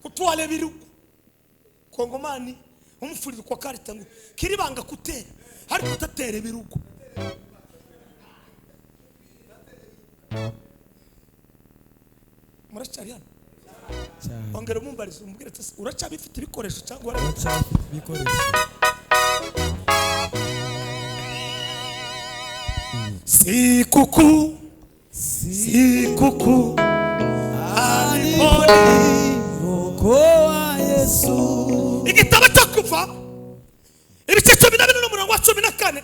Kutwala ebirugu kongomani umufuriro kwa karita ngo kiribanga kutera ariko utatera ebirugu. Muracari hano ongera umumbarize umubwire ati uracyabifite ibikoresho cyangwa uracyafite ibikoresho. Sikuku sikuku aliponi Yesu. Igitabo cyo Kuva ibice 12 n'umurongo wa 14,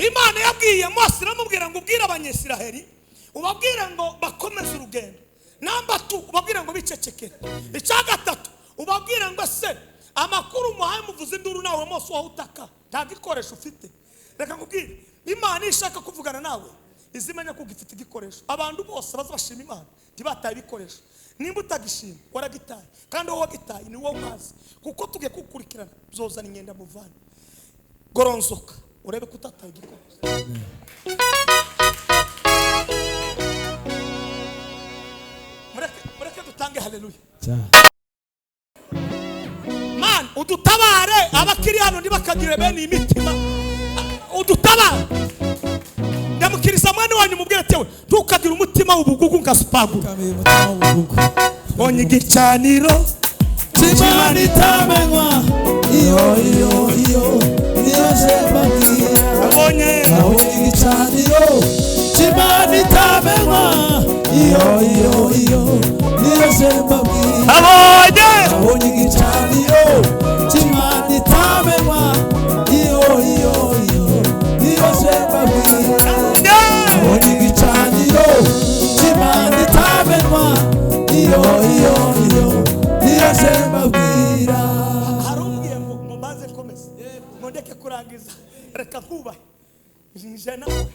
Imana yabwiye Mose iramubwira ngo ubwire Abanyisiraheli ubabwire ngo bakomeze urugendo. Namba 2 ubabwire ngo bicecekere. Icya gatatu ubabwire ngo se amakuru muhaye muvuze induru nawe Mose waho utaka nta gikoresho ufite. Reka nkubwire, Imana ishaka kuvugana nawe izimenya ko ugifite igikoresho. Abantu bose bazabashima Imana ntibataye ibikoresho. Nimba utagishima waragitaye, kandi wowe wagitaye ni wowe umazi, kuko tugiye kukurikirana byozana inyenda muvana. Goronzoka urebe ko utataye igikoresho. Mureke dutange haleluya. Man udutabare abakiri hano ntibakagire bene imitima. Udutabare. Ndamukiriza mwana wanyu mubwire ati ntukagira umutima w'ubugugu nka supagu. Bonye igicaniro cy'Imana itamenywa iyo iyo iyo niyo jemabwira. Abonye igicaniro cy'Imana itamenywa iyo iyo iyo niyo jemabwira. Abonye igicaniro cy'Imana itamenywa iyo iyo iyo niyo jemabwira. Abonye igicaniro cy'Imana itamenywa iyo iyo iyo niyo jemabwira. Harumbwiye ngo mbanze komeze ngo ndeke kurangiza, reka nkubahe nje nawe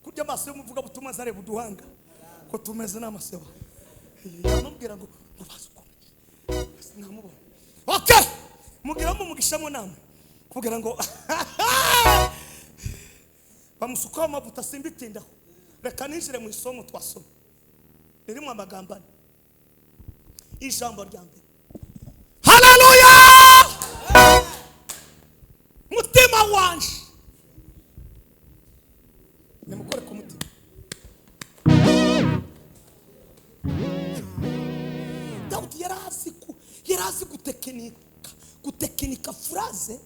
kurya amaso y'umuvuga butumwa zareba uduhanga ko tumeze n'amaseba. Yamubwira ngo mubaze ukomeze sinamubona. Okay, mugira mu mugishamo namwe kugira ngo bamusukaho amavuta simbitindaho. Reka ninjire mu isomo twasoma ririmo amagambo ane. Ijambo rya mbere, haleluya, mutima wanje nimukore ku mutima. Dawudi yarazi gutekinika phrase,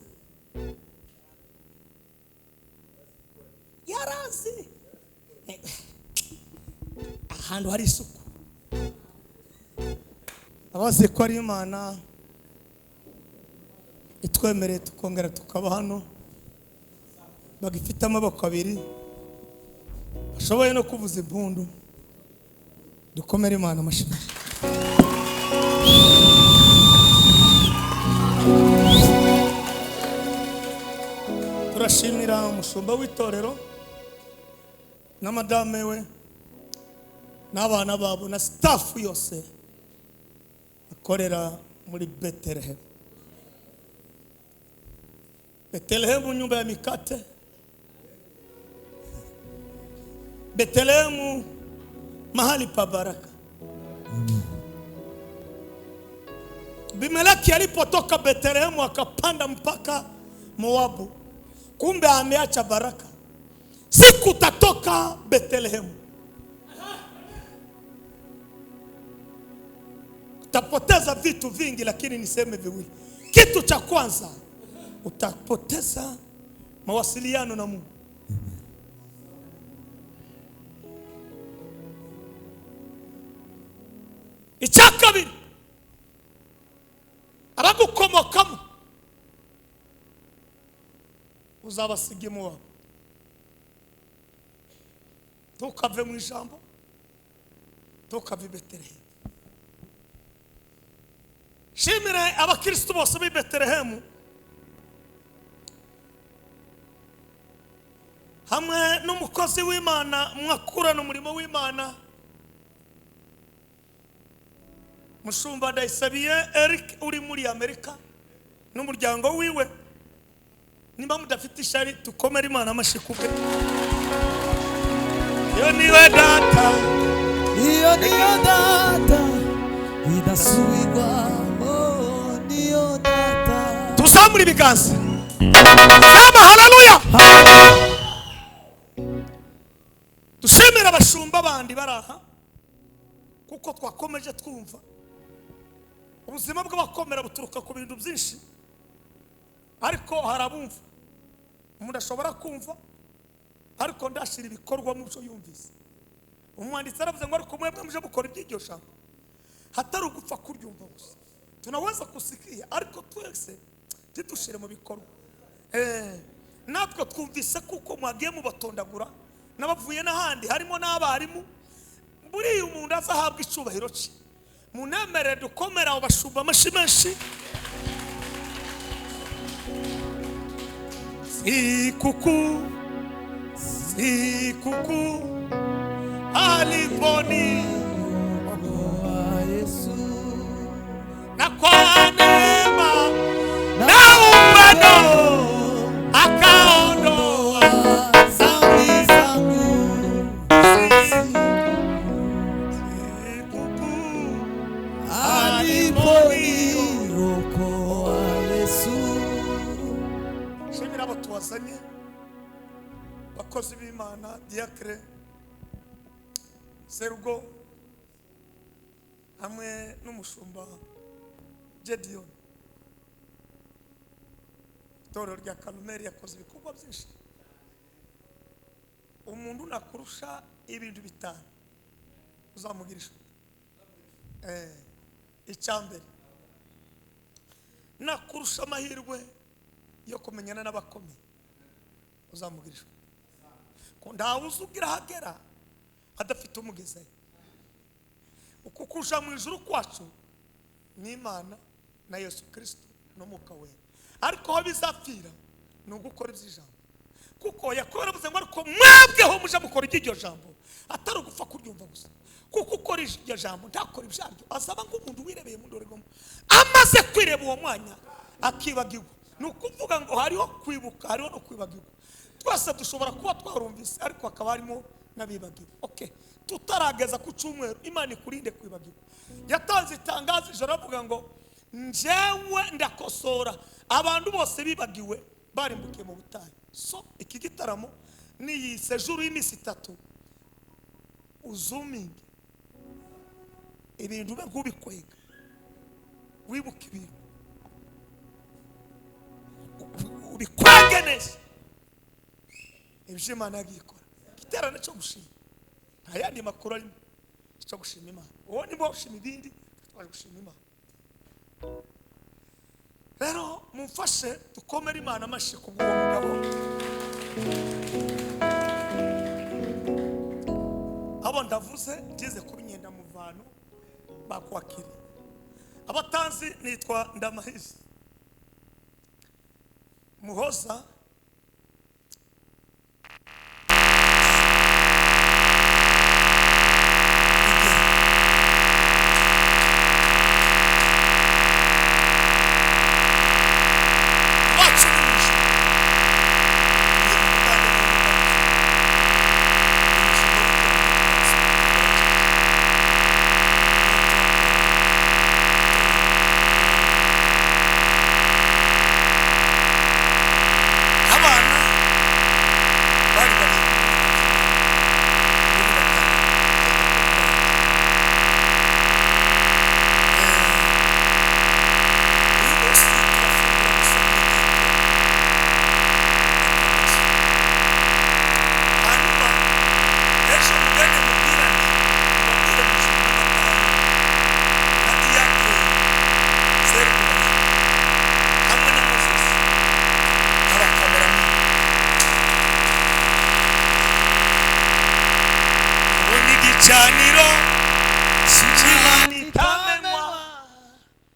yarazi ahantu hari isuku. Abazi ko ari Imana itwemereye tukongera tukaba hano, bagifite amaboko abiri bashoboye no kuvuza impundu, dukomere Imana amashyi. Turashimira umushumba w'itorero na madame we n'abana babo na staff yose akorera muri Bethlehem. Bethlehem nyumba ya mikate, Bethlehem mahali pa baraka. Abimeleki alipotoka Bethlehem akapanda mpaka Moabu, kumbe ameacha baraka. Siku tatoka Bethlehem utapoteza vitu vingi, lakini niseme viwili. Kitu cha kwanza, utapoteza mawasiliano na Mungu. Icya kabiri, abagukomokamo uzabasiga imuwabo. Ntukave mu ijambo, ntukave i Betelehemu. Shimire abakristo bose b'i Betelehemu hamwe n'umukozi w'Imana mwakurana umurimo w'Imana Mushumba Ndayisabiye Eric uri muri Amerika n'umuryango wiwe. Nimba mudafite ishari tukomere Imana amashyi kubwe. Iyo niwe data, iyo niyo data idasubirwaho. Tuzamura ibiganza. Sema haleluya. Dushimira abashumba bandi baraha, kuko twakomeje twumva ubuzima bw'abakomera buturuka ku bintu byinshi, ariko harabumva. Umuntu ashobora kumva ariko ndashira ibikorwa mu byo yumvise. Umwanditsi aravuze ngo ariko mwebwe muje mukora iby'iryo jambo, hatari ugupfa kuryumva gusa. Tunaweza kusikia ariko twese tidushire mu bikorwa. Natwe twumvise kuko mwagiye mubatondagura n'abavuye n'ahandi, harimo n'abarimu. Buriya umuntu azahabwa icubahiro cye. Munemere dukomera abo bashumba amashi menshi. Sikuku sikuku aliponi Yesu na kwa neema na upendo akaondoa dhambi zangu. Sikuku Aliponiokoa Yesu. Shimira abo tuwazanye, bakozi b'Imana, diacre Serugo hamwe n'umushumba Gedeon. Itorero rya Karumeli yakoze ibikorwa byinshi. Umuntu nakurusha ibintu bitanu uzamugira inshuti. Icyambere, nakurusha amahirwe yo kumenyana n'abakomeye uzamugira inshuti. Ko ntawe uzugira ahagera adafite umugezayo. Uko kuja mu ijuru kwacu ni Imana na Yesu Kristo n'Umwuka Wera. Ariko aho bizapfira ni ugukora iby'ijambo, kuko Yakobo yaravuze ngo ariko mwebweho muje mukora iby'iryo jambo, atari ugupfa kuryumva gusa. Kuko ukora iryo jambo ntakora ibyaryo azaba nk'umuntu wirebeye mu ndorerwamo, amaze kwireba uwo mwanya akibagirwa. Ni ukuvuga ngo hariho kwibuka, hariho no kwibagirwa. Twese dushobora kuba twarumvise ariko hakaba harimo n'abibagirwa. Okay, tutarageza ku cyumweru, Imana ikurinde kwibagirwa. Yatanze itangazo ijoro avuga ngo njyewe ndakosora abantu bose bibagiwe barimbukiye mu butayu. So iki gitaramo ni iyi sejuru y'iminsi itatu, uzuminge ibintu ube nk'ubikwega, wibuke ibintu ubikwege neza ibyo Imana yagiye ikora. Igiterane cyo gushima, nta yandi makuru arimo, cyo gushima Imana. Uwo ni bo ushima ibindi, twaje gushima Imana. Rero mumfashe dukomere Imana amashyi kubw'uwo mugabo. Abo ndavuze ngize kuba inyenda muvano bakwakiriye. Abatanzi nitwa Ndamahisi Muhoza. Igicaniro cy'Imana itamenwa,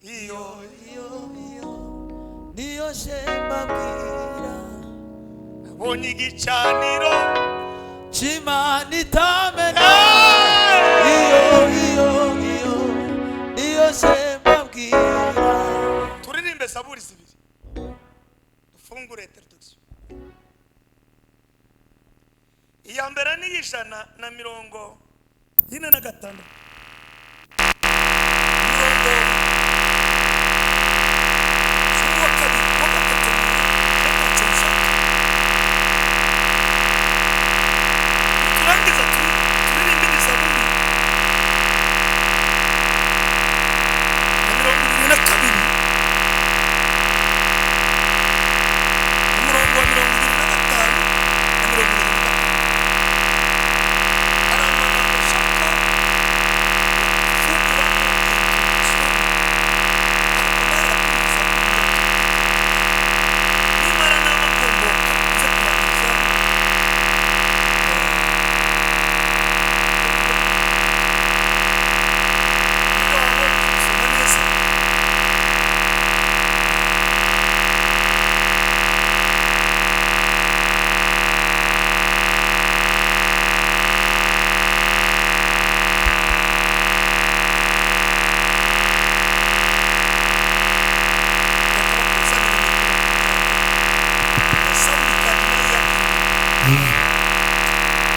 iyo Iyo iyo niyo shembabwira. nabonye igicaniro cy'Imana itamenwa, iyo iyo iyo niyo shembabwira. Turirimbe zaburi zibiri dufungure introduction. Iya mbere ni 146, mirongo cumi wa kabiri wa gatatu.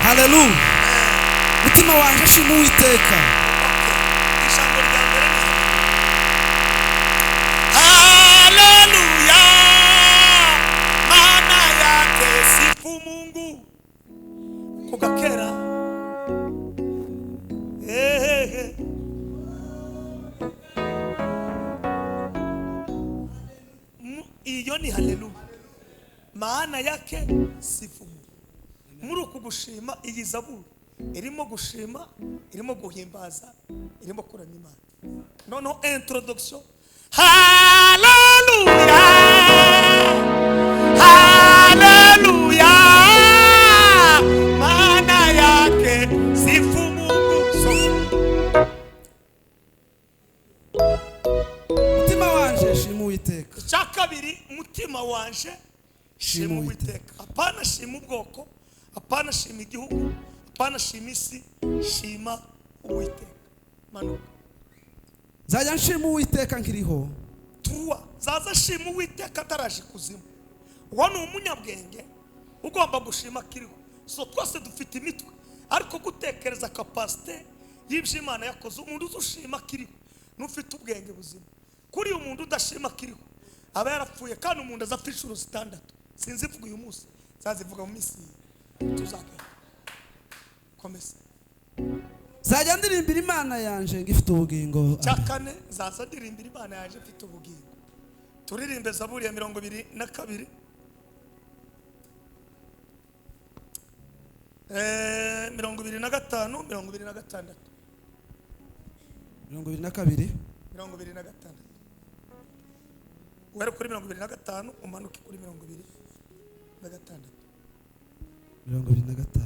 Haleluya. Mutima wanje shima Uwiteka. Ijambo rya mbere ni haleluya, maana yake sifu Mungu. Kugakera ehehe iyo ni haleluya, maana yake sifu Mungu. Muri uku gushima iyi zaburi irimo gushima, irimo guhimbaza, irimo kuramya Imana. Noneho introduction, haleluya, haleluya, maana yake sifu Mungu. So Mutima wanje shima Uwiteka. Icya kabiri, mutima wanje shima Uwiteka. Hapana shima ubwoko, hapana shima igihugu, hapana shima isi, shima Uwiteka. Manuka. Nzajya nshima Uwiteka nkiriho. Tuwa zaza shima Uwiteka ataraje kuzimu. Uwo ni umunyabwenge ugomba gushima akiriho. So twese dufite imitwe, ariko gutekereza capacité y'ibyo Imana yakoze, umuntu uzushima akiriho n'ufite ubwenge buzima. Kuri umuntu udashima akiriho aba yarapfuye, kandi umuntu azapfa inshuro zitandatu. Sinzivuga uyu munsi, nzazivuga mu minsi tuzagera. Komeza. Nzajya ndirimbira Imana yanje ngifite ubugingo. Cya kane, nzaza ndirimbira Imana yanje mfite ubugingo. Turirimbe Zaburi ya 22. 25, 26. 22. 26. Uhere kuri 25 umanuke kuri 26. 25.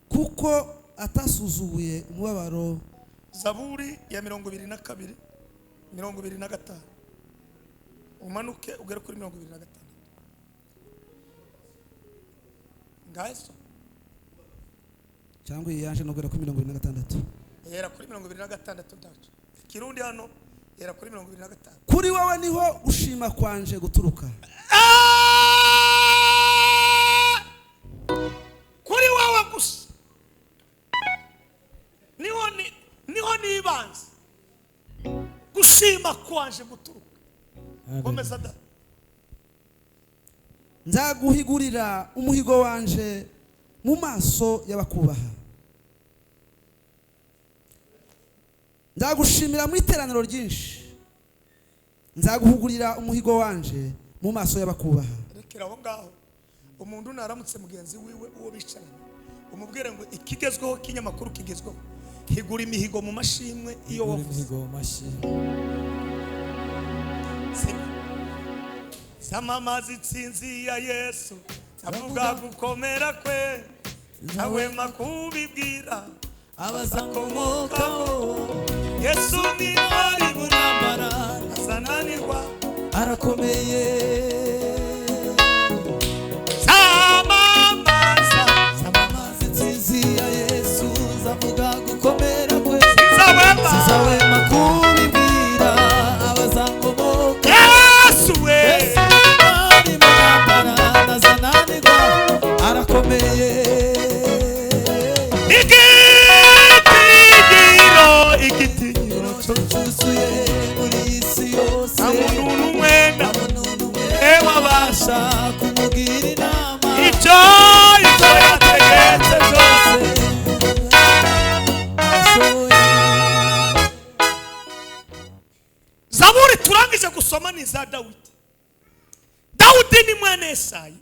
Kuko atasuzuye umubabaro. Zaburi ya 22, 25. Umanuke ugere kuri 26. Ngaso. Cyangwa yanje no kugera kuri 26. Yera kuri 26 ndacu. Kirundi hano yera kuri 25. Kuri wowe niho gushima kwanje guturuka. Kuri wowe gusa. Niho nibanze. Gushima kwanje guturuka. Komeza da. Nzaguhigurira umuhigo wanje mu maso y'abakubaha. Nzagushimira mu iteraniro ryinshi. Nzaguhugurira umuhigo wanje mu maso y'abakubaha. Rekera aho ngaho. Umuntu naramutse mugenzi wiwe uwo bicaranye, umubwire ngo ikigezweho kinyamakuru kigezweho, higura imihigo mu mashimwe iyo wavuze. Samamaza intsinzi ya Yesu, avuga gukomera kwe, ntahwema kubibwira abazakomokaho. Yesu ni ari mu ntambara, azananirwa arakomeye. Samamaza, samamaza intsinzi ya Yesu, avuga gukomera kwe, sinzahwema, sinzahwema kubibwira abazakomoka. Yesu we, Yesu ari mu ntambara, azananirwa arakomeye. Igitinyiro cyuzuye muri isi yose. Nta muntu n'umwe wabasha kumugira inama. Icyo yategetse byose. Zaburi turangije gusoma ni za Dawidi. Dawidi ni mwene Esayi.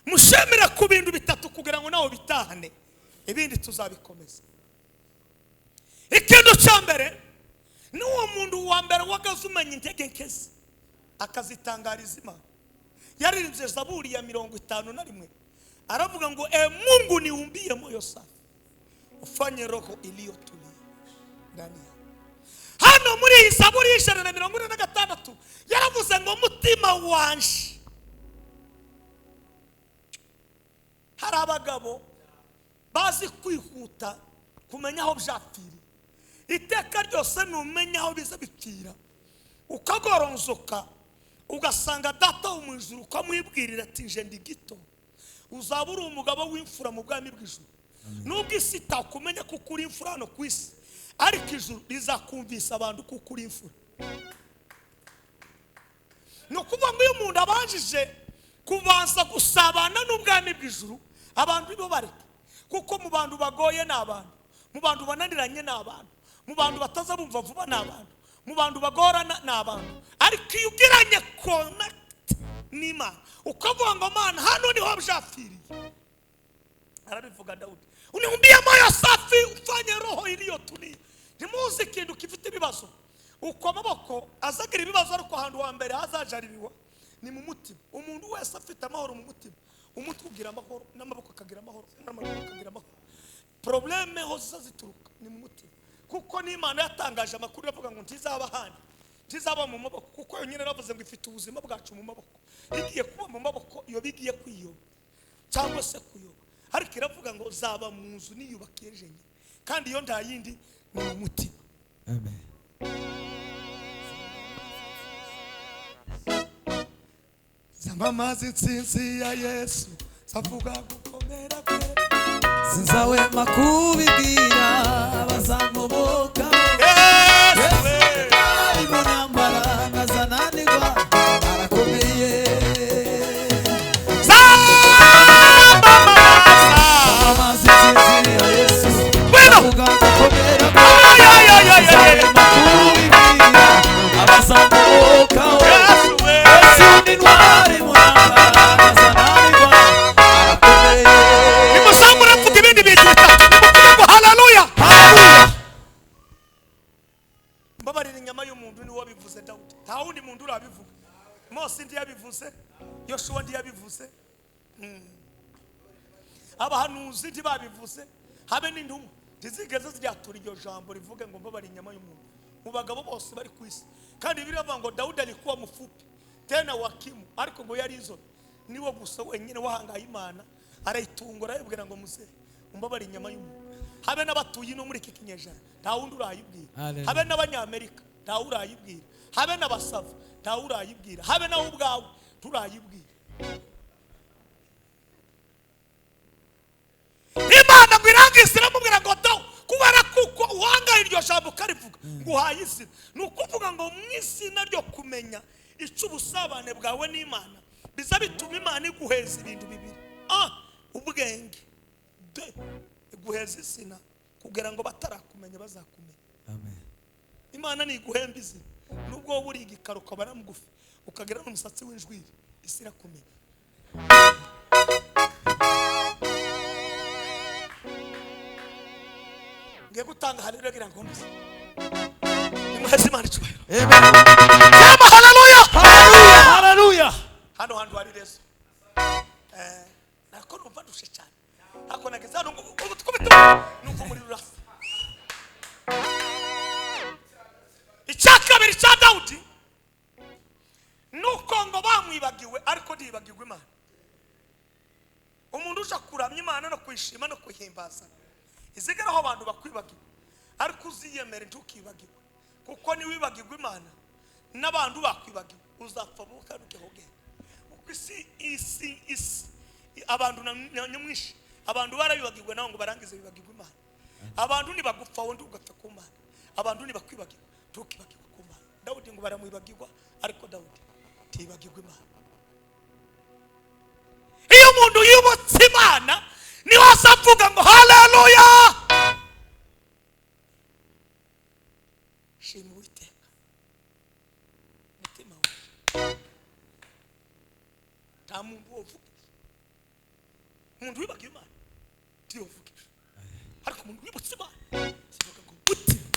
Mushemera ku bintu bitatu kugira ngo nawe bitahane, ibindi tuzabikomeza. Ikintu cya mbere ni uwo muntu wa mbere wagaze umenya intege nke ze akazitangariza Imana. Yaririmbye Zaburi ya 51 aravuga ngo e Mungu niumbie moyo safi, ufanye roho iliyotulia ndani yangu. Hano muri iyi Zaburi 146 yaravuze ngo mutima wanje. Hari abagabo bazi kwihuta kumenya aho byapfiriye. Iteka ryose numenya aho biza bipfira, ukagoronzoka Ugasanga data wo mu ijuru ukamwibwirira ati nje ndi gito, uzaba uri umugabo w'imfura mu bwami bw'ijuru. Nubwo isi itakumenya kuko uri imfura hano ku isi, ariko ijuru rizakumvisa abantu kuko uri imfura. Ni ukuvuga ngo iyo umuntu abanjije kubanza gusabana n'ubwami bw'ijuru, abantu bo bareka, kuko mu bantu bagoye ni abantu, mu bantu bananiranye ni abantu, mu bantu bataza bumva vuba ni abantu, mu bantu bagorana ni abantu. Ariko iyo ugiranye connect n'Imana, ukavuga ngo Mana hano niho byapfiriye. Arabivuga Dawudi, uniumbie moyo safi ufanye roho iliyotulia. Ntimuzi ikintu gifite ibibazo, uko amaboko azagira ibibazo, ariko ahantu wa mbere hazajaribiwa ni mu mutima. Umuntu wese afite amahoro mu mutima, umutwe ugira amahoro n'amaboko akagira amahoro n'amaguru akagira amahoro. Probleme ho zituruka ni mu mutima, kuko n'Imana yatangaje amakuru iravuga ngo ntizaba ahandi, ntizaba mu maboko, kuko yonyine yaravuze ngo ifite ubuzima bwacu mu maboko. Igiye kuba mu maboko iyo bigiye kwiyoba cyangwa se kuyoba, ariko iravuga ngo zaba mu nzu niyubakiye jenye, kandi iyo nta yindi ni mu mutima. Amen. Zamamaza intsinzi ya Yesu, zavuga gukomera kwe, Sinzahwema kubibwira abazamuboka. Yesu we. Ari mu ntambara ntazananirwa, arakomeye. Zamamaza. Zamamaza intsinzi ya Yesu, Bueno. zavuga gukomera kwe. Ay, ay, ay, ay, ay. Sinzahwema kubibwira abazamuboka. Yesu we. Yesu ni intwari mu ntambara ntazananirwa, arakomeye. Nimuzamure mvuga ibindi bintu bitatu, nimuvuge ngo haleluya. Haleluya. Mbabarira, inyama y'umuntu niwe wabivuze Dawudi, nta wundi muntu urabivuga. Mose ntiyabivuze, Yoshuwa ntiyabivuze, abahanuzi ntibabivuze, habe n'intumwa ntizigeze ziryatura iryo jambo rivuge ngo mbabarira inyama y'umuntu mu bagabo bose bari ku isi. Kandi Bibiliya iravuga ngo Dawudi alikuwa mufupi tena wakimu, ariko ngo yari inzobe. Niwe gusa wenyine wahangaye Imana, arayitungura arayibwira ngo muze umbabare inyama y'umuntu. Habe n'abatuye ino muri iki kinyejana nta wundi urayibwira, Hallelujah. habe n'abanyamerika ntawe urayibwira, habe n'abasava ntawe urayibwira, habe nawe ubwawe turayibwira. Imana ngo irangize iramubwira ngo dawu, kubera kuko uhangaye iryo jambo ukarivuga ngo uhaye izina. Ni ukuvuga ngo mu izina ryo kumenya icyo ubusabane bwawe n'Imana biza bituma Imana iguheza ibintu bibiri: a, ubwenge, b, iguheza izina kugira ngo batarakumenya bazakumenya. Amen. Imana ntiguhemba izina, nubwo wowe uri igikara ukaba na mugufi ukagira n'umusatsi w'injwiri, isi irakumenya. Ngiye gutanga haleluya kugira ngo nkomeze. Nimuheze Imana icyubahiro. Amen. Sema haleluya. Haleluya. Haleluya. Hano hantu hari rezo. Nako numva ndushe cyane, ariko nageze hano ngo tukubite numva umuriro urasa. Icya kabiri cya Dawudi nuko ngo bamwibagiwe, ariko ntibagirwa Imana. Umuntu uja kuramya Imana no kuyishima no kuyihimbaza, izigeraho abantu bakwibagiwe, ariko uziyemere ntukibagirwe, kuko niwibagirwa Imana n'abantu bakwibagiwe uzapfa vuba kandi ugenda. Kuko isi isi isi abantu nyamwinshi abantu barabibagirwa, nawe ngo barangize bibagirwa Imana. Abantu nibagupfa wowe ugapfa ku Mana, abantu nibakwibagirwa ntukibagirwe ku Mana. Dawudi ngo baramwibagirwa, ariko Dawudi ntibagirwa Imana. Iyo umuntu yibutse Imana niho azavuga ngo haleluya. Shima Uwiteka mutima wawe. Nta muntu wovuga, umuntu wibagiwe Imana ntiyovuga, ariko umuntu wibutse Imana avuga ngo mutima.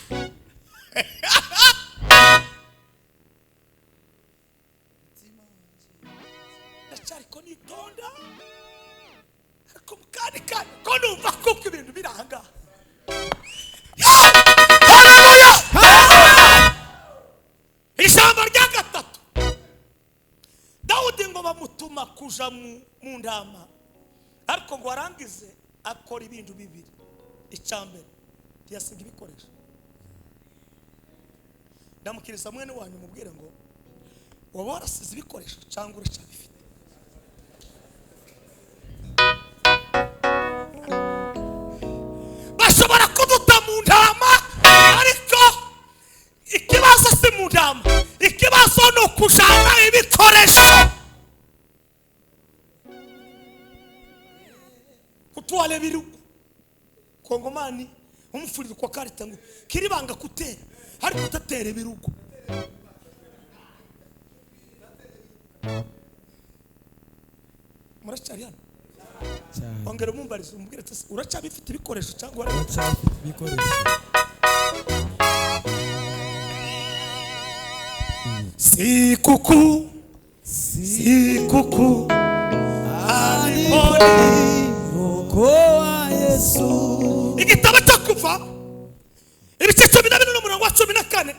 Ndacyariko nitonda, ariko mu kandi kanya ko numva kuko ibintu biri aha ngaha. Haleluya! Ijambo rya gatatu, Dawudi ngo bamutuma kuja mu ntama, ariko ngo arangize akora ibintu bibiri. Icya mbere, ntiyasiga ibikoresho. Ndamukiriza mwene wanyu mubwire ngo Waba warasize ibikoresho cyangwa uracyabifite? Bashobora kuduta mu ntama, ariko ikibazo si mu ntama, ikibazo ni ukujana ibikoresho. Kutwala ibirugu kongomani umufuriro kwa karita ngo kiribanga kutera, ariko utatera ibirugu. Muracyari hano? Ongera umumbarize umubwire ati uracyabifite ibikoresho cyangwa uracyafite ibikoresho? Sikuku sikuku aliponi Yesu. Igitabo cyo Kuva ibice 12 n'umurongo wa 14,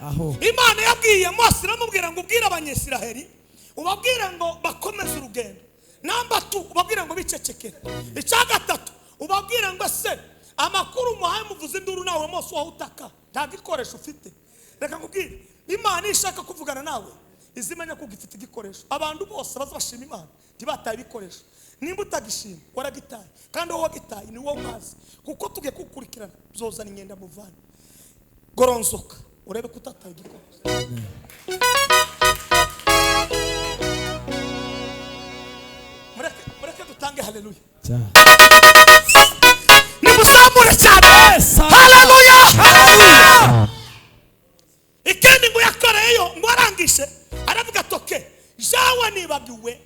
Imana yabwiye Mose iramubwira ngo ubwire Abanyisiraheli, ubabwire ngo bakomeze urugendo. Namba 2 ubabwire ngo bicecekere. Icya gatatu ubabwire ngo se amakuru muhaye muvuze induru nawe Mose wahutaka nta gikoresho ufite. Reka nkubwire, Imana ishaka kuvugana nawe izimenya ko ugifite igikoresho. Abantu bose bazabashima Imana ntibataye ibikoresho. Nimba utagishima waragitaye, kandi wowe wagitaye ni wowe umazi, kuko tugiye kukurikirana byozana imyenda muvana. Goronzoka urebe ko utataye igikoresho. Mureke dutange haleluya. Nimuzamure cyane haleluya. Ikindi ngo yakoreyo ngo arangishe aravuga toke jawe nibagiwe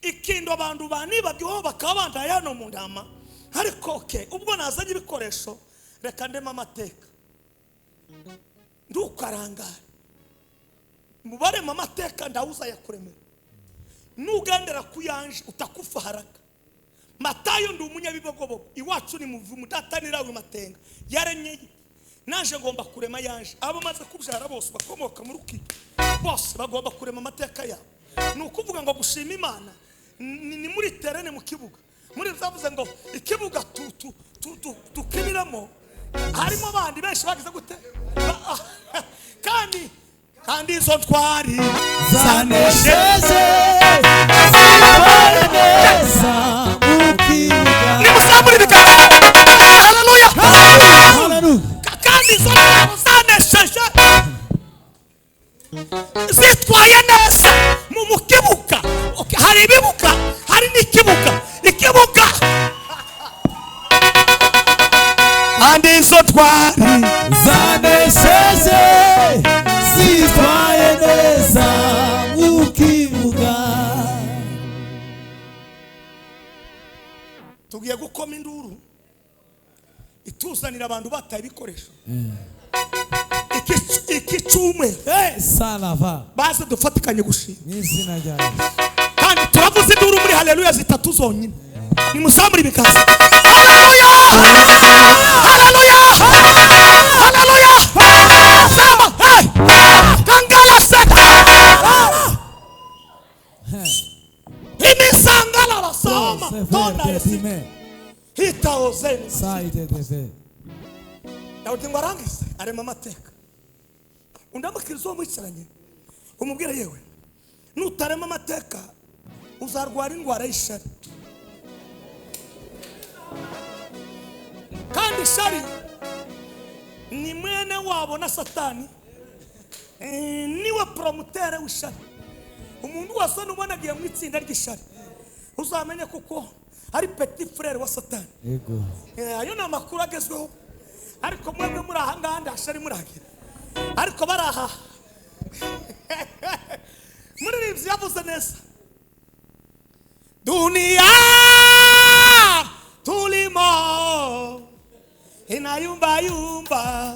ikindo abantu banibagiwe bakaba bandaye hano mu ndama, ariko okay ubwo nazanye ibikoresho reka ndema amateka. Ndukarangara mubarema amateka ndawuza yakuremera nugendera kuyanje utakufa haraka. Matayo ndi umunyabibogobogo iwacu ni muvumu datanirawe matenga yarenyeye naje ngomba kurema yanje. Abo maze kubyara bose bakomoka mu ruki bose bagomba kurema amateka yabo. Ni ukuvuga ngo gushima Imana ni muri terene mu kibuga. Muri byavuze ngo ikibuga tukiniramo harimo abandi benshi bagize gute, kandi izo ntwari zanesheje zitwaye neza mu kibuga. Nimuzamure ibiganza. Haleluya. Kandi izo ntwari zanesheje zitwaye neza mu kibuga. Hari ibibuga, hari n'ikibuga. Ikibuga kandi izo ntwari zanesheje zitwaye neza mu kibuga. Tugiye gukoma induru ituzanira abantu bataye ibikoresho. Iki cyumwe salava baze dufatikanye gushima mw'izina rya Yesu. Kandi turavuze induru muri haleluya zitatu zonyine. Nimuzamure ibiganza. Haleluya! Haleluya! Haleluya! Sema hey! Kangala seka! Imisangala basoma tona yesime. Hita ozeni. Saide deve. Dawudi ngo arangize arema amateka. Undamukirizo mwicaranye umubwira yewe nutarema amateka uzarwara indwara y'ishari. Kandi ishari ni mwene wabo na Satani, niwe promotere w'ishari. Umuntu wese nubona agiye mu itsinda ry'ishari uzamenye kuko ari petit frère wa Satani. Yego. Ayo ni amakuru agezweho, ariko mwebwe muri aha ngaha ndashari muragira, ariko baraha. Muririmbyi yavuze neza, dunia tulimo inayumba yumba,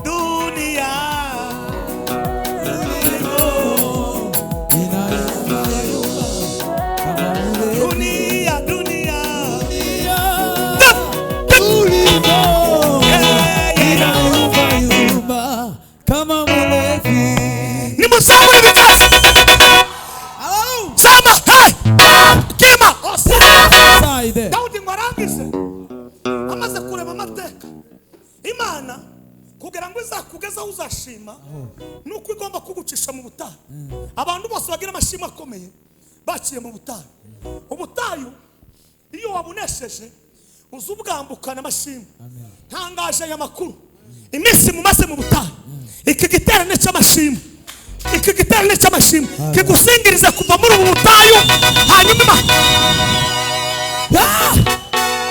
dunia tulimo inayumba yumba, dunia dunia tulimo inayumba yumba kama mulevi. Nimuzamure ibiganza. Sama hey! Kima Saide. Dawudi ngo arangize amaze kurema amateka, Imana Kugira ngo izakugeza aho uzashima nuko igomba kugucisha mu butayu. Abantu bose bagira amashimwe akomeye baciye mu butayu. Ubutayu iyo wabunesheje uza ubwambukana amashimwe. Ntangaje aya makuru, iminsi mumaze mu butayu, iki giterane cy'amashimwe, iki giterane cy'amashimwe kigusingiriza kuva muri ubu butayu. Hanyuma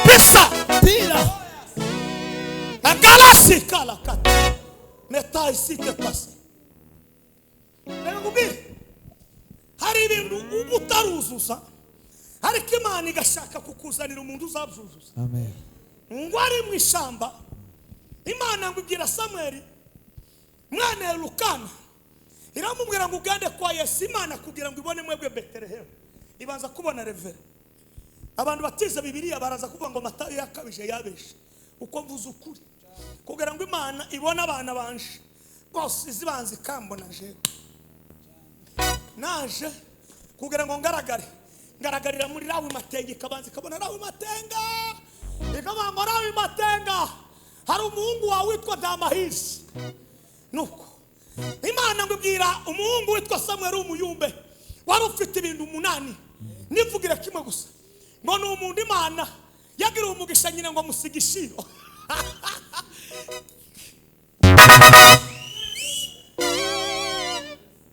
pesa Tira agalasi kala kata meta isite pasi. Reka nkubwire, hari ibintu uba utaruzuza ariko Imana igashaka kukuzanira umuntu uzabyuzuza. Amen. Ngo ari mu ishyamba, Imana ngo ibwira Samweli mwana ya Elukana, iramubwira ngo ugende kwa Yesu. Imana kugira ngo ibone mwebwe Betelehemu ibanza kubona revera. Abantu batize Bibiliya baraza kuvuga ngo Matayo yakabije yabeshe. Uko mvuze ukuri, kugira ngo Imana ibone abana banje bose izibanza ikambona jewe naje kugira ngo ngaragare, ngaragarira muri Rawi Matenga, ikabanza ikabona Rawi Matenga, ikavuga ngo Rawi Matenga hari umuhungu wawe witwa Damahisi. Nuko Imana ngo ibwira umuhungu witwa Samweli w'umuyumbe wari ufite ibintu 8, nivugira kimwe gusa ngo ni umuntu Imana yagiriye umugisha nyina ngo amusige ishiro.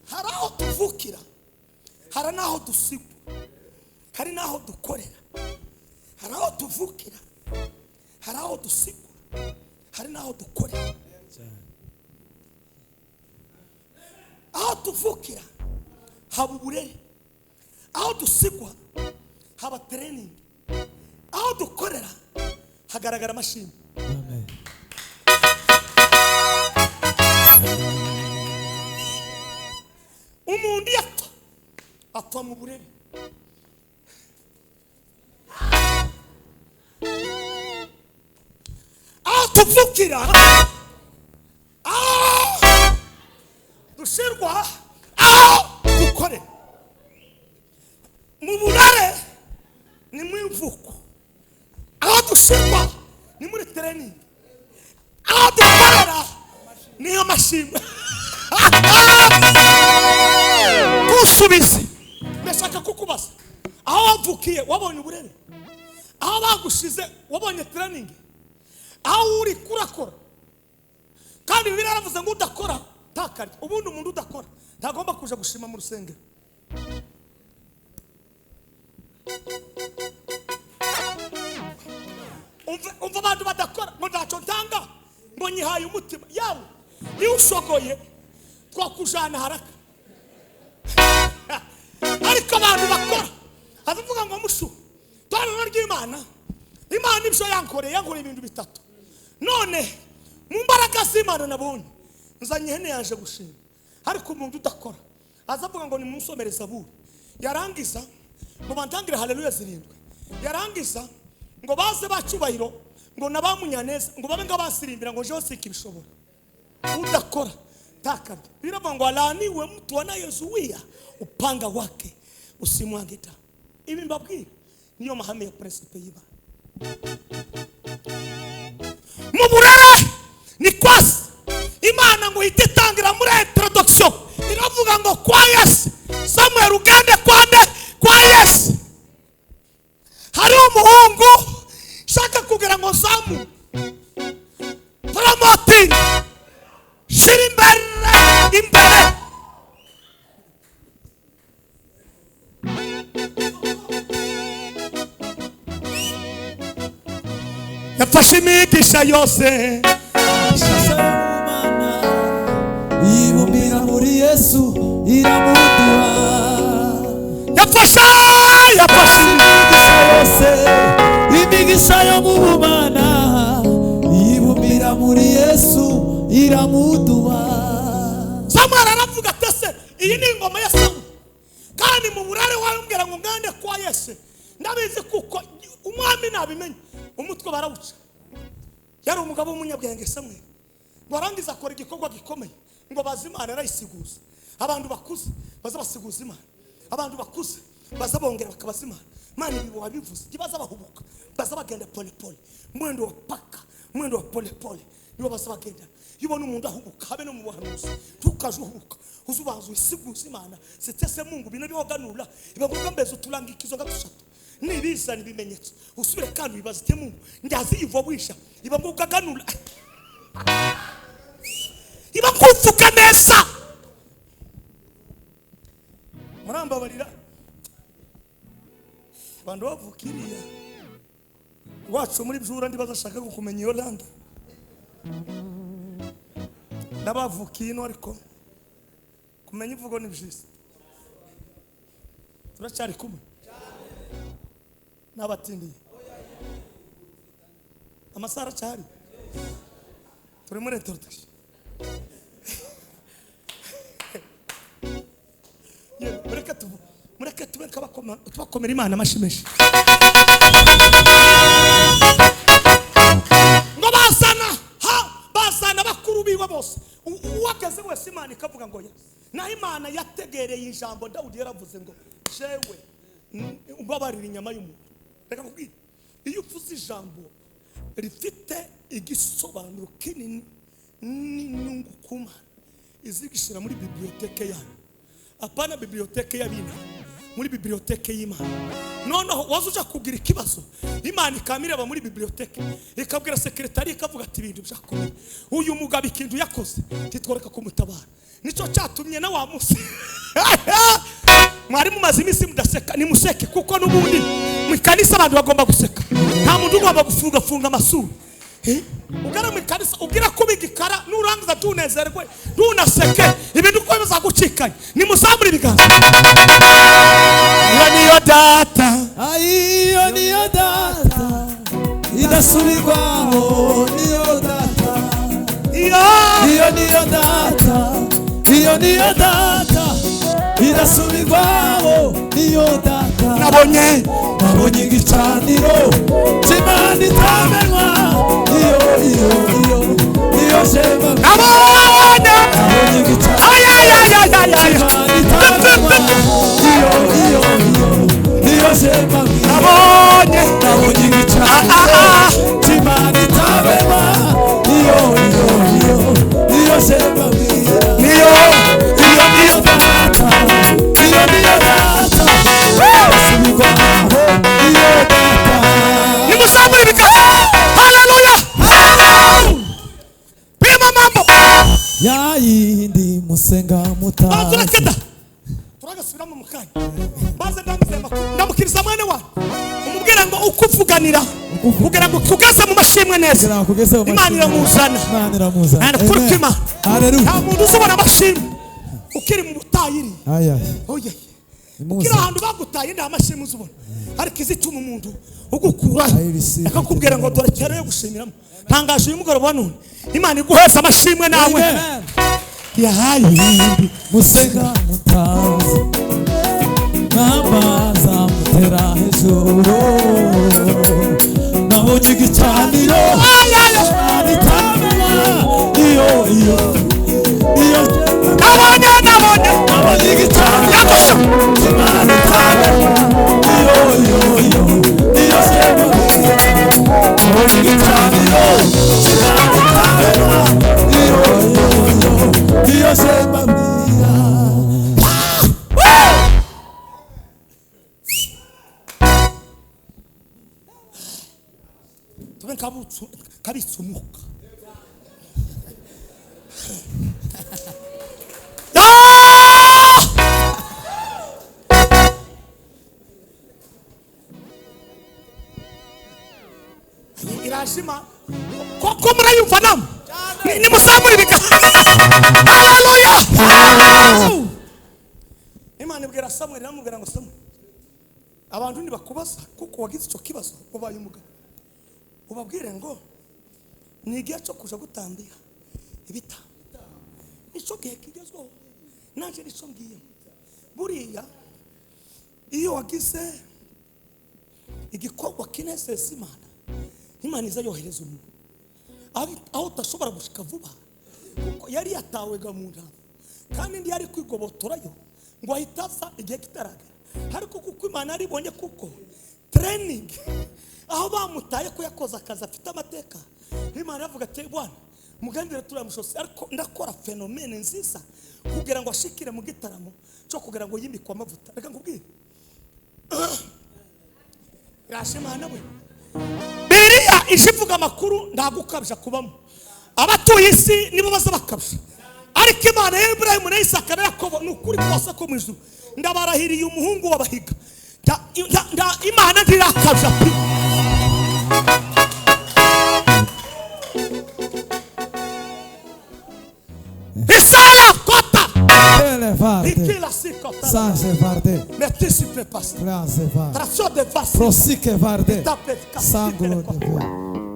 Hari aho tuvukira, hari n'aho dusigwa, hari n'aho dukorera. Hari aho tuvukira, hari aho dusigwa, hari n'aho dukorera. Aho tuvukira haba uburere, aho dusigwa haba training, aho dukorera hagaragara amashimwe. Amen. Umuntu yapfa apfa mu burere. Aho tuvukira, aho dushirwa, aho dukore mu burere ni mu imvuko, aho dushirwa ni muri training, aho dukorera niyo amashimwe. Kusubize, ndashaka kukubaza, aho wavukiye wabonye uburere, aho bagushize wabonye training, aho uri kurakora. Kandi Bibiliya yaravuze ngo udakora ntakarye. Ubundi umuntu udakora ntagomba kuja gushima mu rusengero. Umva abantu badakora ngo ntacyo ntanga, ngo nyihaye umutima yawe, iyo ushogoye twakujana haraka. Ariko abantu bakora avuga ngo mushu torero ry'Imana, Imana ibyo yankoreye, yankoreye ibintu bitatu. None mu mbaraga z'Imana nabonye nzanye ihene yaje gushima. Ariko umuntu udakora azavuga ngo nimunsomere Zaburi, yarangiza ngo bantangire haleluya 7, yarangiza ngo baze bacyubahiro ngo nabamunyaneza ngo babe ngabasirimbira ngo jewe sikibishobora. Udakora takarya. Biravuga ngo alaaniwe mtu anayezuia upanga wake usimwange damu. Ibi mbabwira niyo mahame ya principe y'Imana. Mu burere ni kwasi Imana ngo ihite itangira muri introduction iravuga ngo kwa Yesu. Samuel ugende kwande kwa Yesu. Hari umuhungu shaka kugira ngo zamu promoting shira imbere imbere. Yafashe imigisha yose ibumbira muri Yesu iramuduha. Yafashe imigisha yose, imigisha yo mu bumana ibumbira muri Yesu iramuduha. Samuel aravuga ati ese iyi ni ingoma ya Samuel, kandi mu burare wambwira ngo ngande kwa Yesu, ndabizi kuko umwami nabimenye umutwe barawuca. Yari umugabo w'umunyabwenge Samuel, ngo arangiza akora igikorwa gikomeye ngo bazi Imana arayisiguza. Abantu bakuze baza basiguza Imana, abantu bakuze baza bongera bakabaza Imana. Imana ibi wabivuze, baza bahubuka, baza bagenda pole pole, mwendo wa paka, mwendo wa pole pole. Nibo bazabagendana. Iyo ubona umuntu ahubuka habe no mu buhanuzi, ntukaje uhubuka, uzubanza wisiguze Imana. Sitese Mungu bino byoganura ibavuga mbeze uturangikizo gatushatu nibizana ibimenyetso usubire kandi wibaze ite Mungu ndazi ivo bwisha ibavuga ganura ibakuvuga neza. Murambabarira abantu bavukiriya wacu muri byura ndibazashaka gukumenya iyo landa nabavukiye ino, ariko kumenya imvugo ni byiza. Turacyari kumwe n'abatindiye amasaha aracyari, turi muri introduction. Mureke tube tubakomera Imana amashyi menshi. Ngo bazana bazana bakuru biwe bose, uwageze wese Imana ikavuga ngo naho Imana yategereye ijambo Dawudi yaravuze ngo jewe umbabarira inyama y'umuntu. Reka nkubwire, iyo uvuze ijambo rifite igisobanuro kinini n'inyungu ku Mana, izigishyira muri biblioteke yanyu, apana biblioteke y'abina, muri biblioteke y'Imana. Noneho waza uja kugira ikibazo, Imana ikamireba muri biblioteke ikabwira sekretari ikavuga ati ibintu byakomeye, uyu mugabo ikintu yakoze titworeka kumutabara. Nicyo cyatumye na wa musi mwari mumaze iminsi mudaseka, nimuseke kuko n'ubundi mu kanisa abantu bagomba guseka, nta muntu ugomba gufunga amasura. Ugara mu kanisa ubwira ko bigikara nurangiza tunezerwe ntunaseke, ibintu uko bizagucikanye. Nimuzamure ibiganza. Iyo niyo data, iyo niyo data idasubirwaho, niyo data, iyo niyo data, iyo niyo data idasubirwaho, niyo data. Nabonye igicaniro cy'Imana itamenwa, iyo iyo iyo iyo shema. Nabonye igicaniro cy'Imana itamenwa, iyo iyo iyo iyo shema. Nabonye igicaniro cy'Imana itamenwa, iyo iyo iyo iyo shema. Niyo iyo niyo data, iyo niyo data idasubirwaho, iyo data. Nimuzamure ibiganza. Haleluya. Pima mambo yayindi musenga mutazi. Turagasubiramo mu kanya. Baze ndamutse ndamukiriza mwene wanyu, umubwira ngo ukuvuganira kugira ngo kugeze mu mashimwe neza, Imana iramuzana. Imana iramuzana. Nta muntu uzubona amashimwe ukiri mu butayiri. Ukiri ahantu bagutaye nta mashimwe uzubona, ariko izituma umuntu ugukura akakubwira ngo dore kera yo gushimiramo. Ntangaje uyu mugoroba none Imana iguheza amashimwe nawe. Yahaye musenga mutazi namaza mutera hejuru, nabonye igicaniro itamenwa, iyo iyo iyo. Nabonye nabonye igicaniro cy'Imana itamenwa, iyo iyo iyo iyo shema. Nabonye igicaniro cy'Imana itamenwa, iyo iyo iyo iyo shema. Tube kabitse umwuka. Irashima koko murayumva namwe, nimuzamure ibiganza. Haleluya. Imana ibwira Samweli iramubwira ngo Samweli, abantu nibakubaza kuko wagize icyo kibazo ubaye umugabo, ubabwire ngo ni igihe cyo kuja gutambira ibitambo, nicyo gihe kigezweho, naje nicyo ngiyemo. Buriya iyo wagize igikorwa kinezeza Imana, Imana iza yohereza umuntu aho utashobora gushika vuba, kuko yari yatawega mu ntama kandi ndi yari kwigobotorayo ngo ahita aza igihe kitaragera. Ariko kuko Imana yaribonye kuko training aho bamutaye ko yakoze akazi afite amateka, Imana yavuga ati bwana Muganire turamushose ariko ndakora phénomène nziza kugira ngo ashikire mu gitaramo cyo kugira ngo yimikwe amavuta. Reka nkubwire. Rashimana we. Bibiliya ishivuga amakuru ndagukabya kubamo. Abatuye isi nibo baza bakabya. Ariko Imana ya Ibrahimu na Isaka na Yakobo ni ukuri kose ko mu ijuru. Ndabarahiriye umuhungu wabahiga. Imana ntirakabya pe. Isala kota. Elevarte. Sanse varde. Mettisi pe pasta. Clase varde. Tracio de vasi. Prosike varde. Sangulo de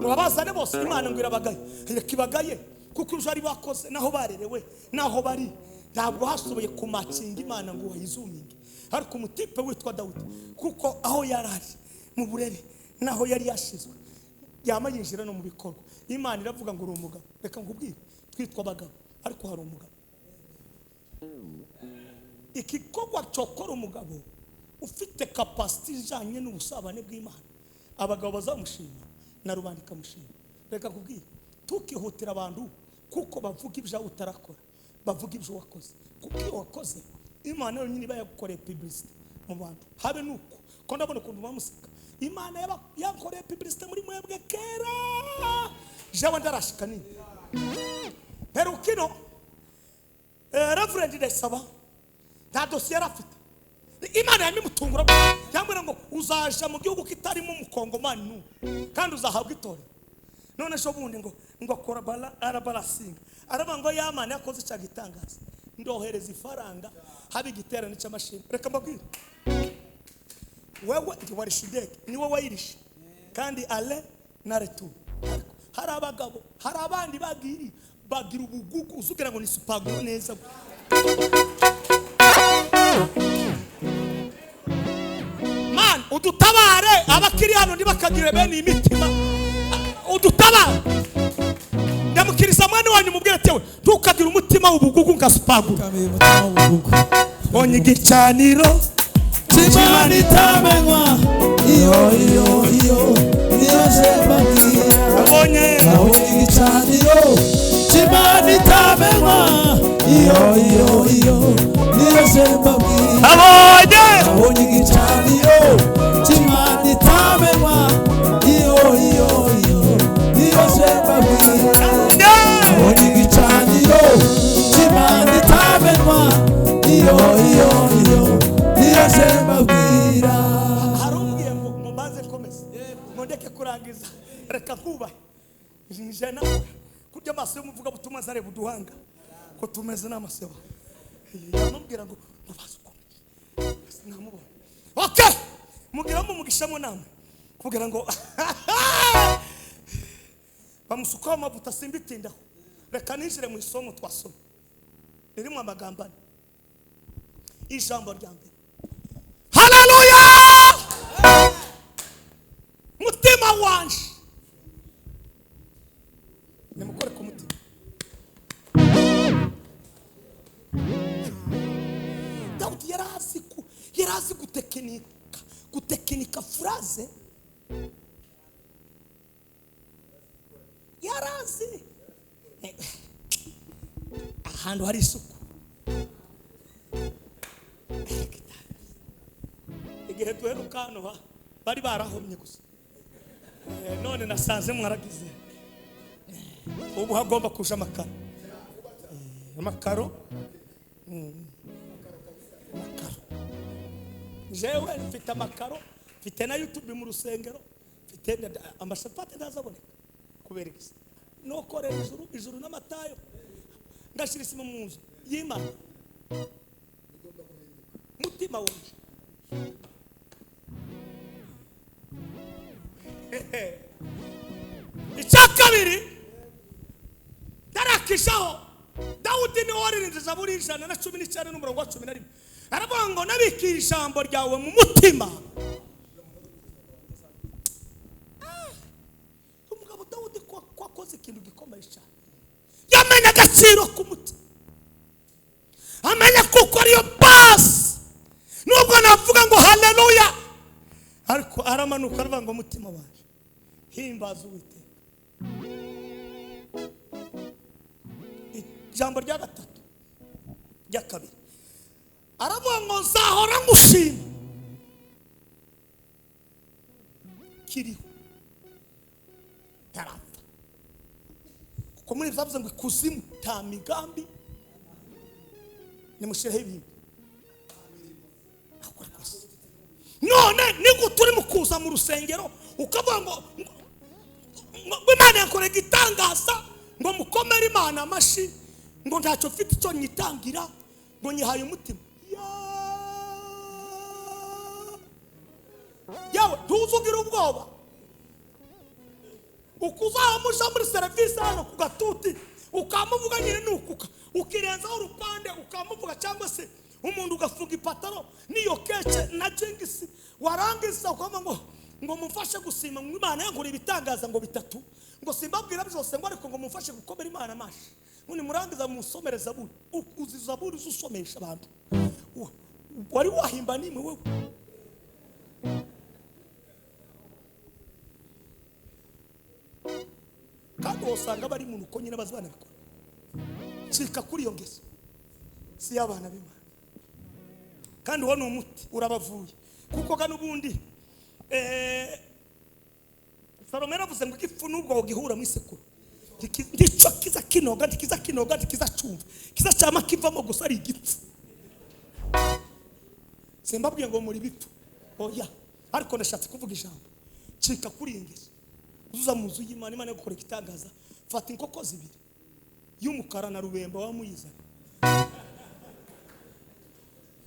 Murabazane bose Imana ngo irabagaye. Reka ibagaye kuko uje ari bakoze naho barerewe naho bari ntabwo hashoboye kumakinga Imana ngo wayizuminge. Ariko umutipe witwa Dawudi kuko aho yarari mu burere naho yari yashizwe yama yinjira no mu bikorwa. Imana iravuga ngo uri umugabo. Reka nkubwire twitwa abagabo ariko hari umugabo. Ikikorwa cyokora umugabo ufite capacity ijanye n'ubusabane bw'Imana abagabo bazamushima na rubanda ikamushima. Reka kubwira tukihutira abantu kuko bavuga ibyo utarakora bavuga ibyo wakoze kuko iyo wakoze Imana yonyine iba yagukoreye publicity mu bantu habe nuko ko ndabona ukuntu bamuseka. Imana yakoreye publicity muri mwebwe kera jewe ndarashika nini perukino Reverend Ndayisaba nta dosiye yari afite. Imana yamimutungura yambwira ngo uzaja mu gihugu kitarimo umukongomani n'umwe kandi uzahabwa itorero. None ejo bundi ngo akora arabarasinga aravuga ngo ya Mana yakoze icyaha gitangaza ndohereza ifaranga haba igiterane cy'amashimwe. Reka mbabwire wewe ntiwarisha indege ni wowe wayirishe kandi ale na retour. Ariko hari abagabo hari abandi bagiri bagira ubugugu uzugira ngo ni supaguro neza. Man udutabare abakiri hano ntibakagire bene imitima udutabare. Ndamukiriza mwana wanyu mubwire ati ntukagira umutima w'ubugugu nka supaguro. Onye igicaniro cy'Imana itamenywa iyo iyo iyo niyo jebabwira. Abonye igicaniro cy'Imana itamenywa iyo iyo iyo niyo jebabwira. Abonye igicaniro cy'Imana itamenywa iyo iyo iyo niyo jebabwira. Abonye igicaniro cy'Imana itamenywa iyo iyo iyo niyo jebabwira. Harumbwiye ngo mubanze komeze ngo ndeke kurangiza reka nkubahe njena kurya amaso y'umuvuga butumwa zareba uduhanga ko tumeze n'amaseba. Yamubwira ngo mubaze ukomeze sinamubona. Okay mugira mu mugishamo namwe kugira ngo bamusukaho amavuta simbitindaho. Reka ninjire mu isomo twasoma ririmo amagambo ane. Ijambo rya mbere haleluya mutima wanje nimukore ku mutima. Dawudi yarazi gutekinika phrase yarazi ahantu hari isuku. Igihe duheruka hano bari barahomye gusa none nasanze mwaragize ubu hagomba kuja amakaro amakaro amakaro. Jewe mfite amakaro mfite na YouTube mu rusengero mfite amashapati ntazaboneka kubera iki nokorera ijuru ijuru n'amatayo ngashira isima mu nzu y'Imana mutima wanje. Icya kabiri tarakishaho Dawudi niwe waririmbye Zaburi 119 n'umurongo wa 11 aravuga ngo nabikiye ijambo ryawe mu mutima. Umugabo Dawudi ko akoze ikintu gikomeye cyane yamenya agaciro k'umutima amenya kuko ariyo base. Nubwo navuga ngo haleluya ariko aramanuka aravuga ngo mutima wanje himbaza Uwiteka. Ijambo rya gatatu rya kabiri aravuga ngo nzahora ngushima kiriho tarapfa. Kuko muri byavuze ngo ikuzimu ta migambi nimushireho ibindi. None nigute uri mu kuza mu rusengero ukavuga ngo Imana yakoreye igitangaza ngo mukomere Imana amashi ngo ntacyo mfite icyo nyitangira ngo nyihaye umutima. Yawe ntuzugira ubwoba ukuzamuja muri serivisi hano ku gatuti ukamuvuga nyine nukuka ukirenzaho urupande ukamuvuga, cyangwa se umuntu ugafunga ipataro niyo kece na jingisi warangiza ukavuga ngo mumfashe gusima ngo Imana yankoreye ibitangaza ngo bitatu ngo simbabwira byose ngo ariko ngo mumfashe gukomera Imana amashi. None murangiza musomere zaburi, uzi zaburi uzusomesha abantu wari wahimba nimwe wewe. Kandi usanga bari mu nuko nyine bazibana bikora. Cika kuri iyo ngeso si y'abana b'Imana. Kandi uwo ni umuti urabavuye kuko ga nubundi Salome yaravuze ngo igifu nubwo gihura mu isekuru ndico kiza kinoga ndikiza kinoga ndikiza cumva kiza cyama kivamo gusa ari igipfu. Simbabwiye ngo muri bipfu oya, ariko ndashatse kuvuga ijambo. Cika kuri iyi ngeso uzuza mu nzu y'Imana, Imana gukora igitangaza. Fata inkoko zibiri y'umukara na rubemba wamuyizana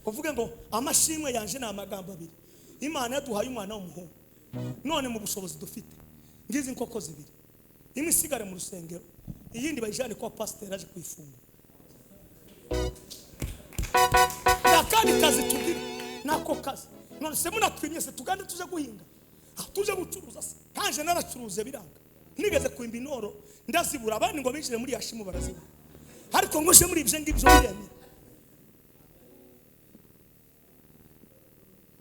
uvuge ngo amashimwe yanje ni amagambo abiri. Imana yaduhaye umwana w'umuhungu, none mu bushobozi dufite ngizi inkoko zibiri, imwe isigare mu rusengero iyindi bayijane kwa pasiteri aje kuyifunga. Nakandi kazi tugira nako kazi. None se munatwimye se tugande tuje guhinga tuje gucuruza se kanje naracuruze biranga nigeze kuimba inoro ndazibura abandi ngo binjire muri yashimu barazibura, ariko ngoshe muri ibyo ngibyo biremye.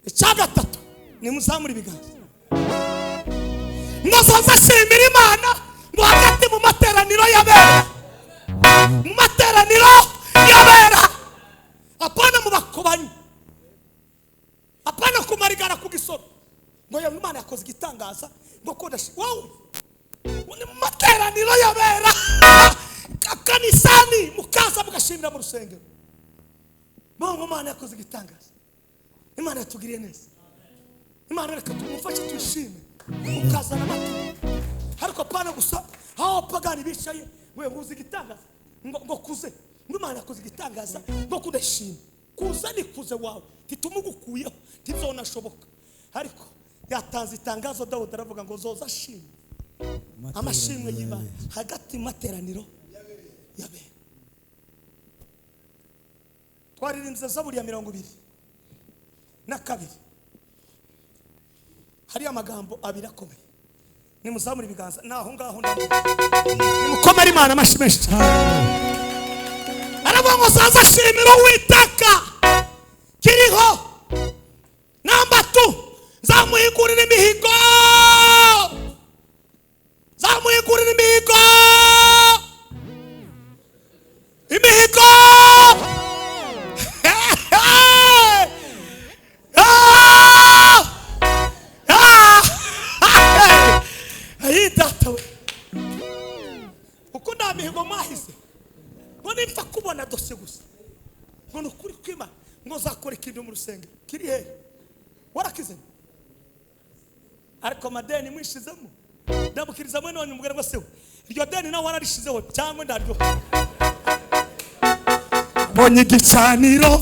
Icya gatatu ni muzamura ibiganza ngo nshimira Imana ngo hagati mu materaniro y'abera, mu materaniro y'abera, apana mu bakobanyi, apana kumarigara ku gisoro ngo yewe Imana yakoze igitangaza ngo kodashi wowe ni mu materaniro y'abera kanisani mukaza mugashimira mu rusengero. Bongo Imana yakoze igitangaza, Imana yatugiriye neza, Imana reka tumufashe twishime ukazana amata. Ariko apana gusa aho pagani bicaye ngo nguze igitangaza ngo kuze ngo Imana yakoze igitangaza ngo kudashima kuza ni kuze wawe titumugukuyeho tizonashoboka. Ariko yatanze itangazo Dawudi aravuga ngo zoza ashima amashimwe y'Imana hagati mu materaniro y'abera. Twaririmbye zaburi ya 22 hari amagambo abiri akomeye. Nimuzamura ibiganza naho ngaho nimukomere Imana amashyi menshi cyane. Aravuga ngo zaza ashimira Uwiteka kiriho. Namba 2 nzamuhigurira imihigo, nzamuhigurira imihigo, imihigo. Uko nta mihigo mwahize ngo nimfa kubona dosiye gusa ngo ni ukuri kw'Imana ngo nzakora ikintu mu rusengero kiri hehe warakize. Ariko amadeni mwishizemo ndabukiriza mwe none umubwira ngo sewe iryo deni nawe wararishizeho cyangwa ndaryo. Mbonye igicaniro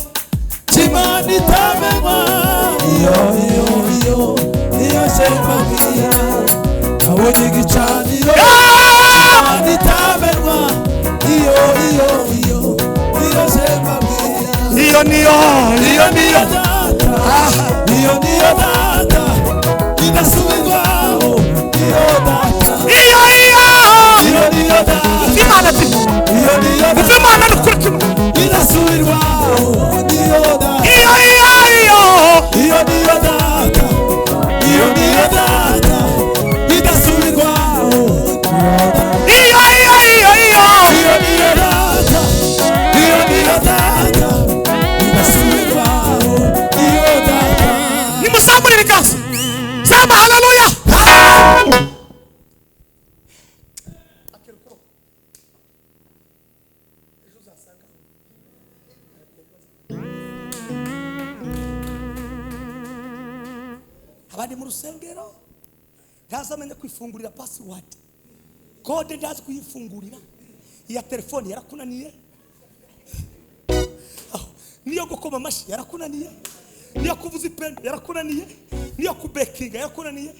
cy'Imana itamenywa iyo iyo iyo iyo shemabwira nabonye igicaniro cy'Imana itamenywa iyo iyo iyo iyo shemabwira iyo niyo iyo niyo data iyo niyo data idasubirwaho iyo data iyo iyo iyo niyo data Imana ati iyo niyo data Imana nukuri kimwe idasubirwaho niyo data iyo iyo iyo iyo niyo data iyo niyo data idasubirwaho iyo iyo iyo iyo iyo niyo data Kandi mu rusengero ntazamenya kwifungurira password, kode ndazi kuyifungurira, iya telefone yarakunaniye, niyo gukoma amashyi yarakunaniye, niyo kuvuza ipendo yarakunaniye, niyo kubekinga yarakunaniye.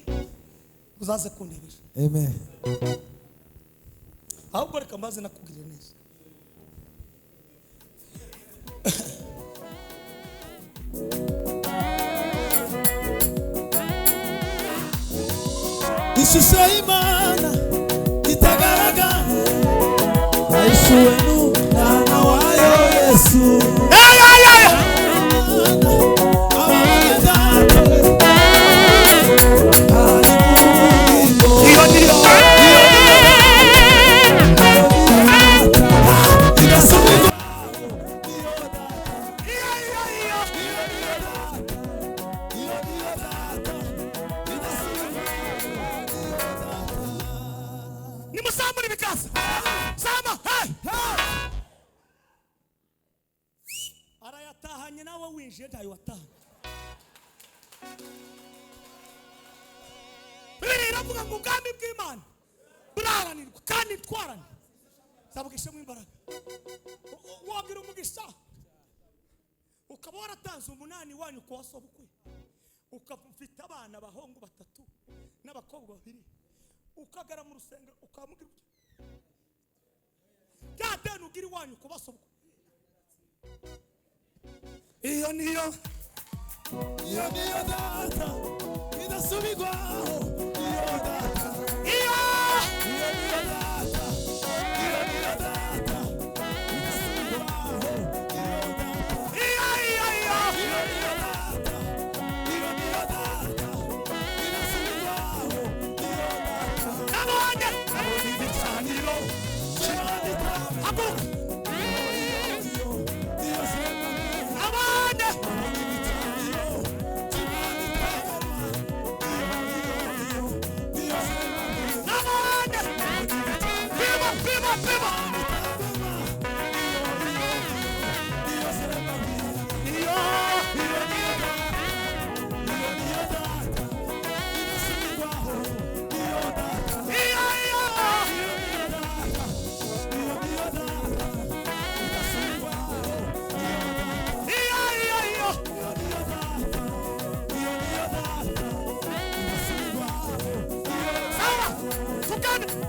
Uzaze kundebera. Amen. Ahubwo reka mbaze nakugirira neza. Ishusho y'Imana itagaragara yahishuwe n'umwana wayo Yesu. Arayatahanye nawe winjiye ntayo watahanye. Bibiliya iravuga ngo ubwami bw'Imana buraharanirwa kandi twarane. Zabugishemo imbaraga. Wagira umugisha ukaba waratanze 8 wanyu kwa sobukwe, ukafite abana abahungu 3 n'abakobwa 2, ukagara mu rusengero ukamubwira bya deni ugira iwanyu kuba sobukwe. Iyo niyo data idasubirwaho, iyo data, iyo niyo data, iyo niyo data idasubirwaho, iyo data, iyo iyo iyo iyo niyo data, iyo niyo data idasubirwaho, iyo data. Nabonye igicaniro cy'Imana. Haguruka. Iyo niyo Abana nabonye pima pima pima iyo iyo iyo iyo iyo iyo. Sawa, tukane.